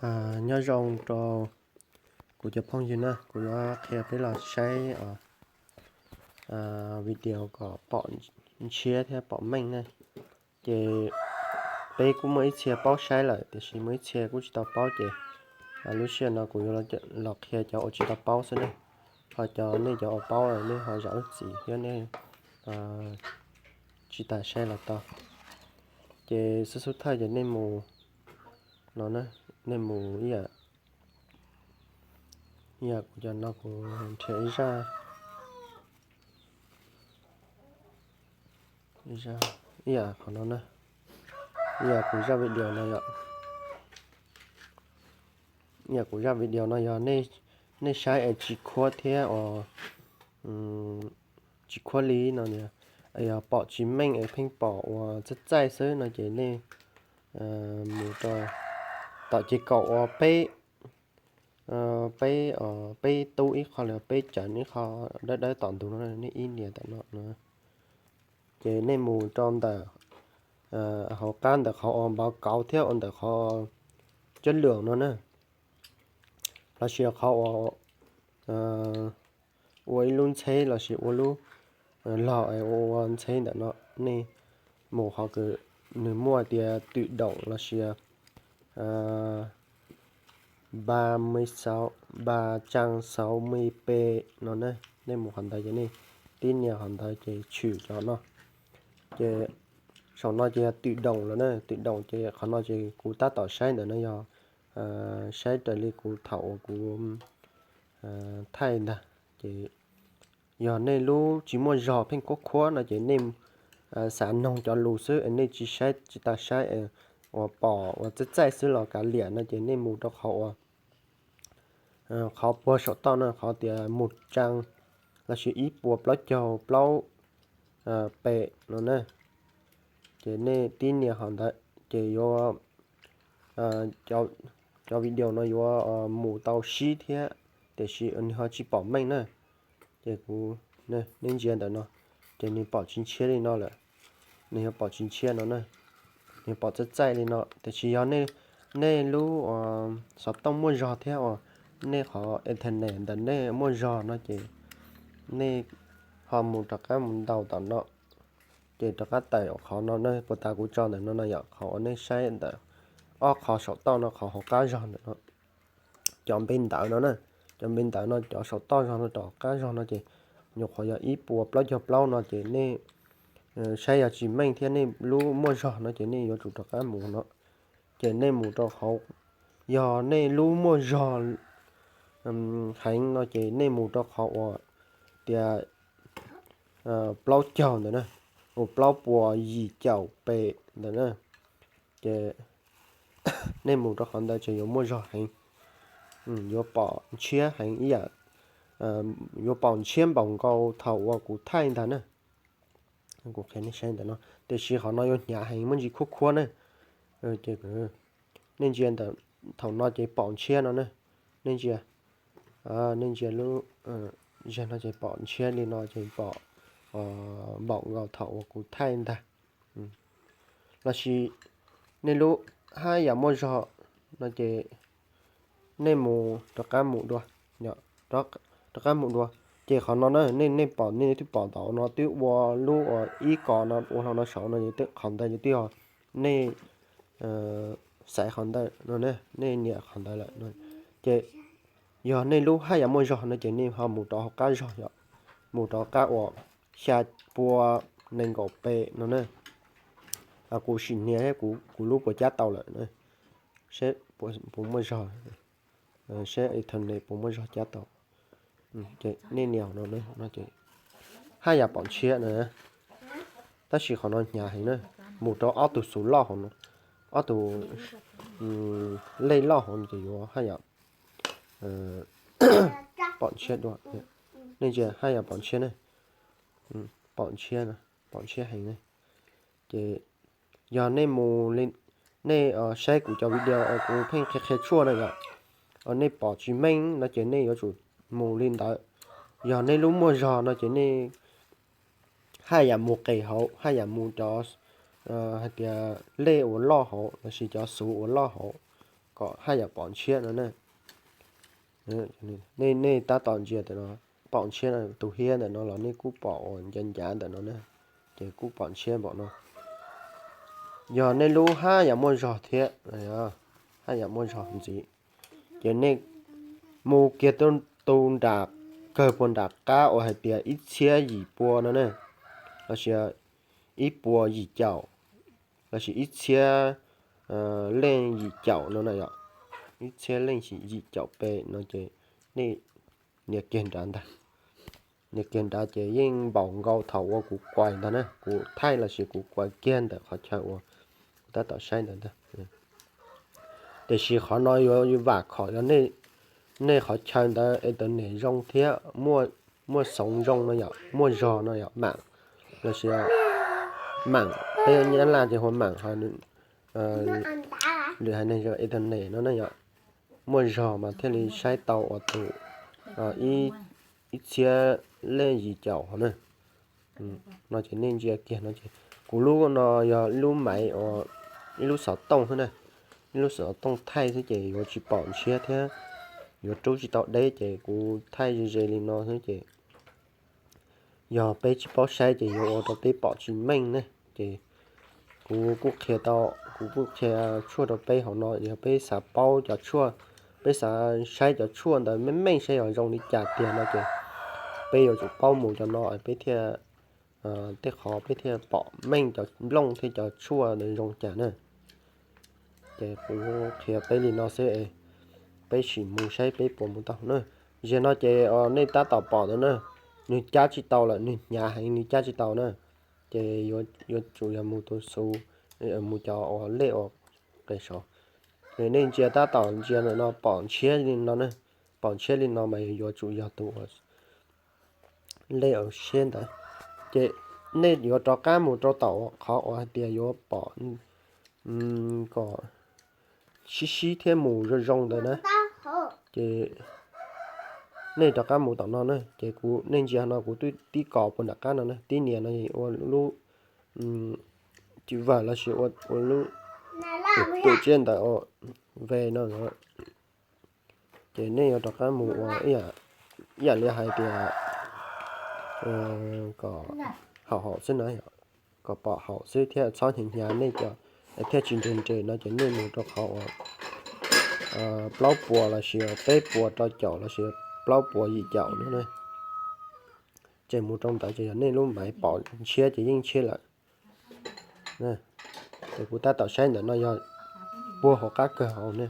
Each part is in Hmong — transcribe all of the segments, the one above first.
Nyob zoo rau kuv cov phooj ywg na, kuv yuav qhia peb los saib video kom pom ntshiab thiab pom meej na. Ces peb kuj muaj ib txhia paub saib lawm, tiam sis muaj ib txhia kuj tsis tau paub, ces lub sij hawm no kuv yuav los qhia cov uas tsis tau paub xwb na. Ho cov nej cov uas paub lawm nej ho zam lub txim thiab nej tsis tas saib los tau. Ces xub xub thawj ces nej mus no, nej mus ib yam, ib yam kuv cov no kuv nrhiav ib zaj, ib yam qhov no na, ib yam kuv zaj video no yom. Ib yam kuv zaj video no yog nej saib es tsis khuab thiab os, tsis khuab li no, yog pom tsis meej es pheej pom uas txaij txaij xwb no ces nej mus rau tom ces kaum uas peb, peb, peb tub ib qho los peb cawv ib qho dawb dawb tom ntug no, nej ib nias tom no. Ces nej mus rau ntawm hauv qab ntawm qhov uas npau kauv thiab ua ntawm qhov cab lwm no na, lossis qhov uas ua ib lub ntxheb lossis ua lub log es ua ua ntxheb ntawm no, nej mus qhov kws nws muaj tias twm doom lossis ba, ba tsaa xauv me pe no na, nej mus qhov ntawd ces nej tib nias qhov ntawd ces tshwm cov no. Ces saum no ces yog twm doom lawm na, twm doom ces qhov no ces kuv tab tom saib ntawm no yog saib raws li kuv thaum uas kuv thaij ntag. Ces yog nej lub tsis muaj zog pheej khuab khuab no ces nej xav noog cov lus xwb es nej tsis saib tsis tas saib uas pom uas txaij txaij xwb los kav liam no ces nej mus rau qhov uas qhov puag saum toj no qhov tias mus tsaa lossis ib puas plaub caug plaub pe no na. Ces nej tib nias qhov ntawd ces yuav, cov video no yuav mus tau sib thiab, tiam sis nws ho tsis pom meej na. Ces kuv, nej ntsia ntawm no, ces nws pom tsis ntshiab li no lawm. Nws yuav pom tsis ntshiab no na, nws pom txaij txaij li no. Tiam sis yog nej lub xov tooj muaj zog thiab uas nej qhov internet ntawm nej muaj zog no ces nej ho mus rov qab mus ntaus tom no, ces rov qab tawm qhov no na, puas tas kuv tso ntawm no no yom, qhov uas nej saib ntawm ob qho saum toj no qhov hauv qab zog ntawm no, cov npe ntawv no na, cov npe ntawv no cov saum toj zog no rov qab zog no ces nyuam qhuav yog ib puas plaub caug plaub no ces nej saib yog tsis meej thiab nej lub muaj zog no ces nej yuav tsum rov qab mus no. Ces nej mus rau qhov, yog nej lub muaj zog heev no ces nej mus rau qhov uas tias plaub caug ntawd na, uas plaub puas yim caum pem ntawd na. Ces nej mus rau qhov ntawd ces yuav muaj zog heev, yuav pom ntshiab heev ib yam, yuav pom ntshiab npaum nkaus thaum uas kuv thaij ntag na. Kuv qhia nej saib ntawm no, tiam sis qhov no yuav hnyav heev muaj ntsis khuab khuab na. Nej ntsia ntawm, thaum no ces pom ntshiab no na. Nej ntsia, nej ntsia lub zag no ces pom ntshiab li no ces pom npaum nkaus thaum uas kuv thaij ntag. Lossis nej lub haj yam muaj zog no ces nej mus rov qab mus dua, rov qab mus dua. Ces qhov no na nej, nej pom, nej twb pom tau no twb ua lub uas ib kos no ua hlo no saud no, qhov ntawd ces twb yog nej xaiv qhov ntawd no, nej nias qhov ntawd lawm. Ces yog nej lub haj yam muaj zog no ces nej ho mus rov hauv qab zog yom, mus rov qab uas xya pua nees nkaum pem no na. Kuv sim nias kuv lub puas cab tau lawm, seb puas muaj zog, seb internet puas muaj zog cab tau. Ces nej nias no, haj yam pom ntshiab na, tab sis qhov no hnyav heev na, mus rau ob tug xuv loj hauv no, ob tug lej loj hauv no ces yuav haj yam pom ntshiab dua. Nej ntsia haj yam pom ntshiab na, pom ntshiab, pom ntshiab heev na. Ces yog nej mus li, nej saib kuv cov video kuv pheej qhia qhia tshuaj na yom, nej pom tsis meej no ces nej yuav tsum mus li ntawd. Yog nej lub muaj zog no ces nej haj yam mus qes hauv, haj yam mus cov hais tias lej uas loj hauv lossis cov xuv uas loj hauv, haj yam pom ntshiab no na. Nej tab tom ntsia ntawm no, pom ntshiab no, tus hiab ntawm no los nej kuj pom uas ncav ncav ntawm no na, ces kuj pom ntshiab npaum no. Yog nej lub haj yam muaj zog thiab, haj yam muaj zog ntxiv, ces nej mus kiag tu nram, kawg puag nram qab uas hais tias ib txhiab yim pua no ne, lossis ib puas yim caum, lossis ib txhiab leej yim caum no na yom, ib txhiab leej yim caum pem no ces nej nias kiag nrad ntag. Nias kiag nrad ces yeej npaum nkaus thaum uas kuv kuais ntag na, kuv thaij lossis kuv kuais kiag ntawm qhov chaw uas kuv tab tom saib ntawd ntag. Tiam sis qhov no yuav vam khom yog nej qhov chaw ntawd internet zoo thiab muaj xoov zoo no yom, muaj zog no yom, mam lossis mam, peb nyab laj ces hu mam, lwm haiv neeg internet no na yom, muaj zog mas thiaj li saib tau uas tus ib txhiab leej yim caum hov na. No ces nej ntsia kiag no ces kuv lub no yog ib lub maiv, ib lub xov tooj xwb na, ib lub xov tooj thaij xwb ces yuav tsis pom ntshiab thiab yuav rub tsis tau deb ces kuv thaij ze ze li no xwb ces yog peb tsis paub saib ces yuav ua rau peb pom tsis meej ne. Ces kuv kuj qhia tau, kuv kuj qhia tshuaj rau peb hauv no, yog peb xav paub cov tshuaj, peb xav saib cov tshuaj ntawd meej meej saib yog zoo li cas tiag no ces peb yuav tsum paub mus cov no peb thiaj, tej qhov peb thiaj pom meej cov nplooj thiab cov tshuaj ntawd zoo cas na. Ces kuv qhia peb li no xwb, peb sim mus saib peb puas mus tau na. Zaum no ces nej tab tom pom ntawd na, nws cab tsis tau lawm, nws hnyav heev nws cab tsis tau na. Ces yuav tsum yog mus tus xu, mus cov uas lej uas qis saud. Ces nej ntsia tab tom ntsia ntawm no pom ntshiab li no na, pom ntshiab li no mas yuav tsum yog tus uas lej uas siab ntawd. Ces nej yuav rov qab mus rau tom qhov uas hais tias yuav pom kom sib sib thiab mus zoo zoo ntawd na. Ces nej rov qab mus tom no na, ces kuv, nej ntsia no kuv twb tib kos puag nram qab no na, tib nias no ua lub cim vam lossis ua lub tus tsiaj ntawm ve no. Ces nej yuav rov qab mus ua ib yam li hais tias kom haum haum xwb na, kom pom haum xwb thiab txhob hnyav hnyav nej cov, thiaj tsis nres nres no ces nej mus rau qhov uas plaub puas lossis peb puas rau caum lossis plaub puas yim caum no na. Ces mus rau ntawd ces yog nej lub maiv pom ntshiab ces yeej ntshiab lawm. Ces kuv tab tom saib ntawm no yog puag hauv qab kawg hauv ne.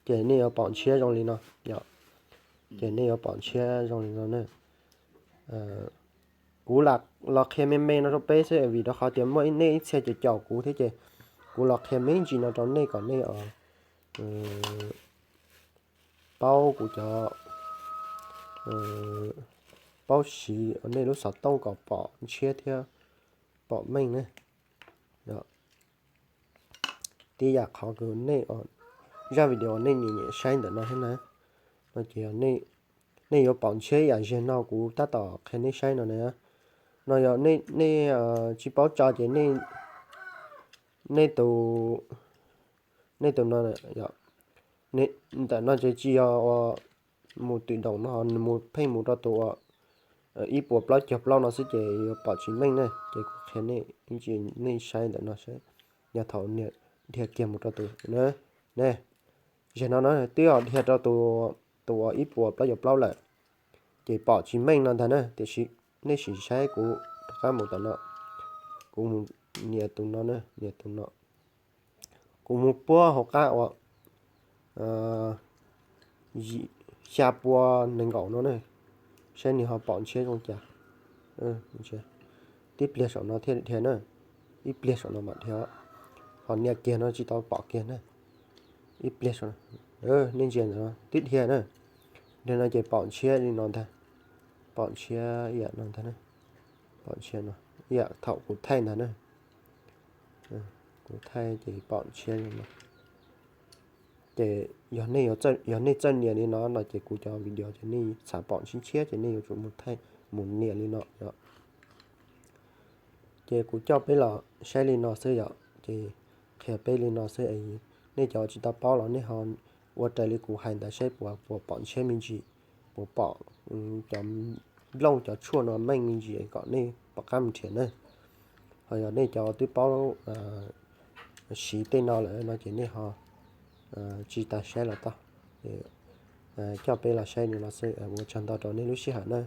Ces nej yuav pom ntshiab zoo li no, ces nej yuav pom ntshiab zoo li no na. Kuv los qhia me me no rau peb xwb vim rau qhov tias muaj nej ib txhia caum caum kuv thiab ces kuv los qhia me ntsis no rau nej kom nej paub kuv cov, paub siv nej lub xov tooj kom pom ntshiab thiab pom meej ne. Tib yam qhov uas nej, zaj video nej nyiam nyiam saib ntawm no thiab na, no ces nej yuav pom ntshiab yam zeg no kuv tab tom qhia nej saib no na. No yog nej tsis paub tso ces nej tus, nej tus no, ntawm no ces tsis yog ua mus twm doom no, nws mus pheej mus rau tus uas ib puas plaub caug plaub no xwb ces yuav pom tsis meej ne. Ces kuv qhia nej, nej saib ntawm no saib, yog thaum nias dhia kiag mus rau tus ne, zeg no na twb dhia rau tus uas ib puas plaub caug plaub lawm, ces pom tsis meej no ntag na. Tiam sis nej sim saib kuv rov qab mus tom no, kuv mus nias tus no, nias tus no, kuv mus puag hauv qab uas xya pua nees nkaum no ne, saib nws ho pom ntshiab zoo cas. Tib pliag saum no thiaj dhia na, ib pliag saum no mam dhia, ho nias kiag no tsis tau pom kiag na. Ib pliag saum, nej ntsia ntawm no twb dhia na, dhia no ces pom ntshiab li no ntag, pom ntshiab ib yam no ntag, pom ntshiab no ib yam thaum kuv thaij ntag na. Kuv thaij ces pom ntshiab li no. Ces yog nej txawj nias li no no ces kuv cov video ces nej xav pom ntshiab ntshiab ces nej yuav tsum mus thaij, mus nias li no. Ces kuv coj peb los saib li no xwb yom, ces qhia peb li no xwb es Nej cov tsis tau paub los nej ho ua raws li kuv hais ntawd saib puas puas pom ntshiab me ntsis, puas pom cov nplooj cov tshuaj no meej me ntsis kom nej pom qab mus nrhiav na. Ho yog nej cov twb paub siv tej no lawm no ces nej ho tsis tas saib los tau. Coj peb los saib nws los xwb. Ua tsaug ntau rau nej lub sij hawm na.